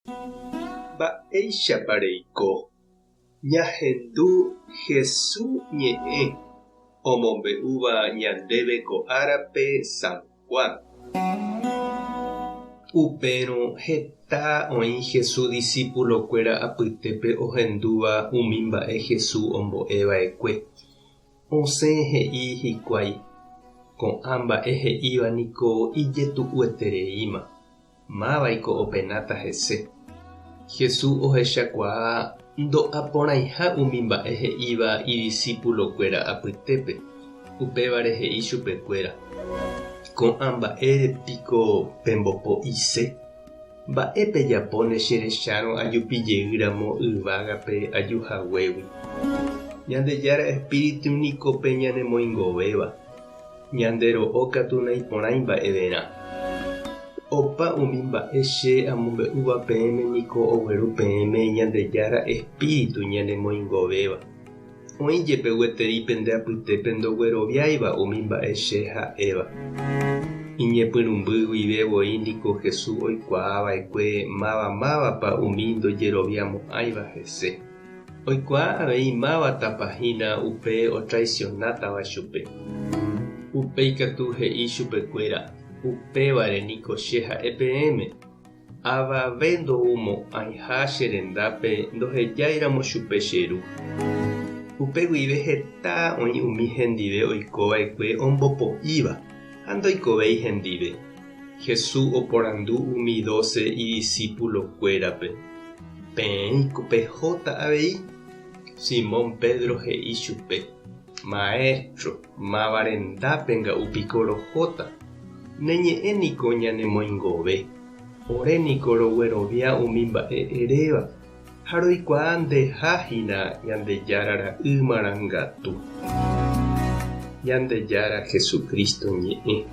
Mba'éichapa reiko ñahendu Hesu ñe'ẽ omombe'úva ñandéve ko árape San Juan? Upérõ heta oĩ Hesu disípulokuéra apytépe ohendúva umi mba'e Hesu ombo'e va'ekue. Osẽ he'i hikuái, Ko'ã mba'e he'íva niko ijetu'uetereíma. Mávaiko openáta hese? Jesús ohechakuaa ndo'aporãiha umi mba'e he'íva idisipulokuéra apytépe, upévare he'i chupekuéra, Ko'ã mba'ére piko pembopo'ise? Mba'e pejapóne che rechárõ ajupi jey ramo yvágape aju haguégui? Ñandejára espíritu niko pe ñanemoingovéva. Ñande ro'o katu naiporãi mba'everã. Opa umi mba'e che amombe'úva peẽme niko ogueru peẽme Ñandejára Espíritu ñanemoingovéva. Oĩ jepe gueteri pende apytépe ndogueroviáiva umi mba'e che ha'éva. Iñepyrũmby guive voi niko Jesús oikuaa va'ekue máva mávapa umi ndojeroviamo'ãiva hese. Oikuaa avei mávatapa hína upe otraisionátava chupe. Upéi katu he'i chupekuéra, Upévare niko che ha'e peẽme, avave ndoumo'ãiha che rendápe ndohejáiramo chupe che Ru. Upe guive heta oĩ umi hendive oikova'ekue ombopo'íva ha ndoikovéi hendive. Jesús oporandu umi dóse idisipulokuérape, Peẽiko pehóta avei? Simón Pedro he'i chupe, Maéstro, máva rendápe nga'u piko rohóta? Ne ñe'ẽ niko ñanemoingove. Ore niko roguerovia umi mba'e eréva, ha roikuaa ndeha hína Ñandejára Ra'y marangatu. Ñandejára Jesucristo ñe'ẽ.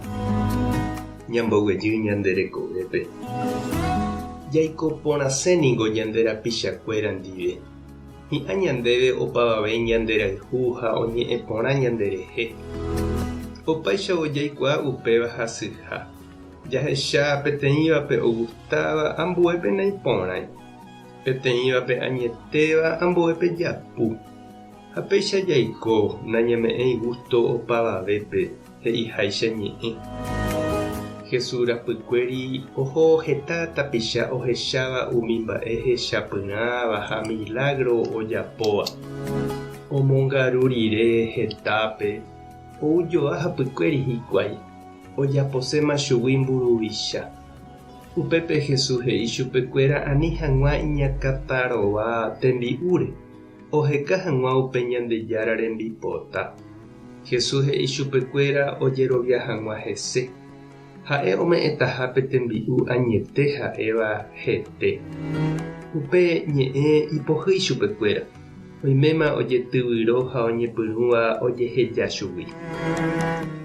Ñamboguejy ñande rekovépe. Jaiko porãse ningo ñande rapichakuéra ndive. Hi'ã ñandéve opavave ñanderayhu ha oñe'ẽ porã ñanderehe. Opáichavo jaikuaa upéva hasyha. Jahecha peteĩvape ogustáva ambuépe naiporãi. Peteĩvape añetéva, ambuépe japu. Ha péicha jaiko, nañame'ẽi gústo opavavépe, he'iháicha ñe'ẽ. Jesús rapykuéri oho heta tapicha ohecháva umi mba'e hechapyrãva ha milágro ojapóva. Omongaru rire hetápe, ou joa hapykuéri hikuái, ojaposéma chugui mburuvicha. Upépe Jesús he'i chupekuéra ani hag̃ua iñakãtarova tembi'úre, oheka hag̃ua upe Ñandejára rembipota. Jesús he'i chupekuéra ojerovia hag̃ua hese, ha'e ome'ẽtaha pe tembi'u añete ha'éva hete. Upe ñe'ẽ ipohýi chupekuéra, oiméma ojetyvyro ha oñepyrũva ojeheja chugui.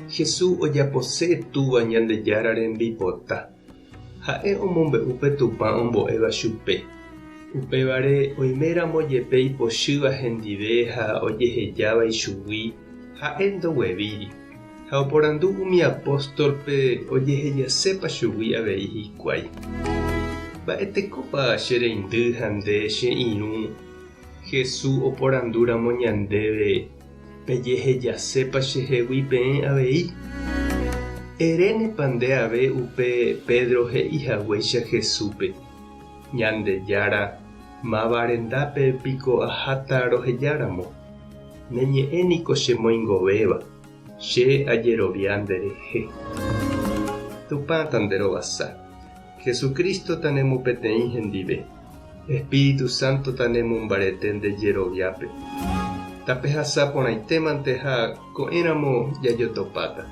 Jesús ojapose Túva Ñandejára rembipota. Ha'e omombe'u pe Tupã ombo'éva chupe. Upévare oiméramo jepe ipochýva hendive ha ojehejáva ichugui, ha'e ndoguevíri. Ha oporandu umi apóstolpe ojehejasépa chugui avei hikuái. Mba'etekópa che reindy ha nde che irũ Jesús oporandúramo ñandéve Pejehejasépa chehegui peẽ avei? Erénepa nde ave upe Pedro he'i haguéicha Jesúspe, Ñandejára, máva rendápe piko aháta rohejáramo? Ne ñe'ẽ niko chemoingovéva, che ajerovia nderehe. Tupã tanderovasa. Jesucristo tanemopeteĩ hendive. Espíritu Santo tanemombarete nde jeroviápe. Tapehasa porãitémante ha ko'ẽramo jajotopáta.